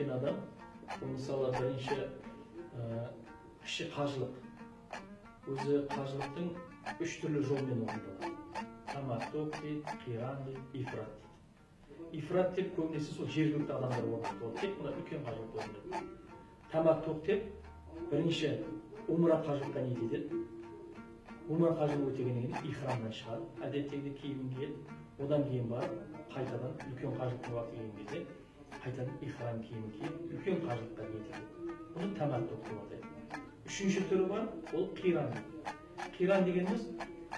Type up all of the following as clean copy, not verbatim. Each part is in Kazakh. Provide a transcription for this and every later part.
өткен адам, ол мысалы бірінші кіші қажылық. Өзі қажылықтың үш түрлі жолмен орындалады. Таматту дейді, қиран дейді, ифрат дейді. Ифрат деп көбінесе сол жергілікті адамдар орындайды. Ол тек мына үлкен қажылықты орындайды. Таматту деп бірінші умра қажылыққа ниет етеді. Умра қажылық өтегеннен кейін ихрамнан шығады, әдеттегідей киімін киеді. Одан кейін барып қайтадан үлкен қажылықтың уақыты келген кезде қайтадан ихрам киімін киіп үлкен қажылыққа ниет етеді. Бұны таматту деп атайды. Үшінші түрі бар, ол қиран. Қиран дегеніміз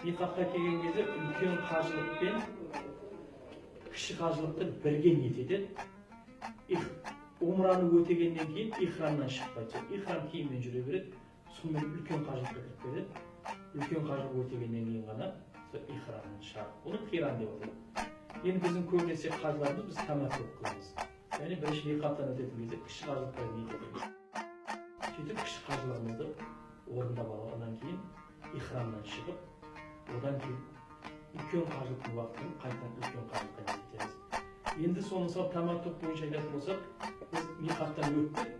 миқатқа келген кезде үлкен қажылық пен кіші қажылықты бірге ниет етеді. Умраны өтегеннен кейін ихрамнан шықпайды. Ихрам киіммен жүре береді, сонымен үлкен қажылыққа кіріп кетеді. Үлкен қажылық өтегеннен кейін ғана сол ихрамнан шығады. Бұны қиран деп атайды. Енді біздің көбінесе қажыларымыз біз таматту қыламыз. Яғни бірінші миқаттан өтетін кезде кіші қажылыққа ниет етеміз. Сөйтіп кіші қажылығымызды орындап алғаннан кейін ихрамнан шығып, одан кейін үлкен қажылықтың уақытын қайтадан үлкен қажылыққа ниет етеміз. Енді соны мысалы таматту бойынша айтатын болсақ, біз миқаттан өттік.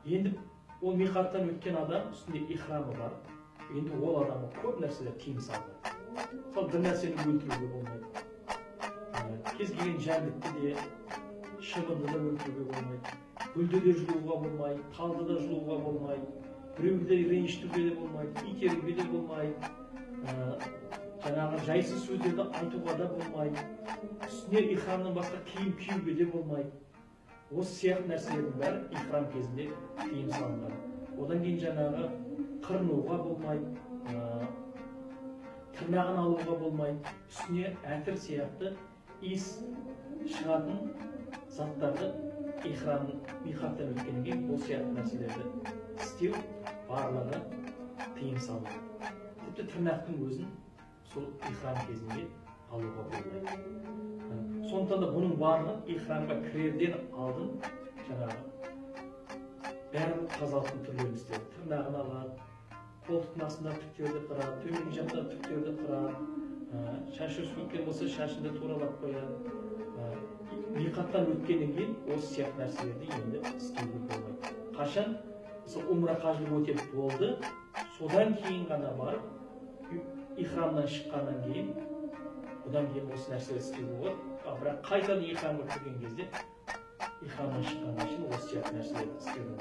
Енді ол миқаттан өткен адам үстінде ихрамы бар. Енді ол адамға көп нәрселер тыйым салынады. Мысалы бір нәрсені өлтіруге болмайды. Кез келген жәндікті де, шыбынды да өлтіруге болмайды. Гүлді де жұлуға болмайды, талды да жұлуға болмайды, біреуді де ренжітуге де болмайды, итеруге де болмайды, жаңағы жайсыз сөздерді айтуға да болмайды, үстіне ихрамнан басқа киім киюге де болмайды. Осы сияқты нәрселердің бәрі ихрам кезінде тыйым салынған. Одан кейін жаңағы қырынуға болмайды, тырнағын алуға болмайды, үстіне әтір сияқты иіс шығатын заттарды ихрам миқаттан өткеннен кейін бұл сияқты нәрселерді істеу барлығы тыйым салынады. Тіпті тырнақтың өзін сол ихрам кезінде алуға болмайды. Сондықтан да бұның барлығын ихрамға кірерден алдын жаңағы барлық тазалықтың түрлерін істейді. Тырнағын алады, қолтықтың астындағы түктерді қырады, төменгі жақтағы түктерді қырады, шашы өсіп кеткен болса шашын да туралап қояды. Миқаттан өткеннен кейін осы сияқты нәрселерді енді істеуге болмайды. Қашан сол умра қажылық өтеп болды, содан кейін ғана барып ихрамнан шыққаннан кейін одан кейін осы нәрселерді істеуге болады. Бірақ қайтадан ихрамға кірген кезде ихрамнан шыққаннан кейін осы сияқты нәрселерді істеудің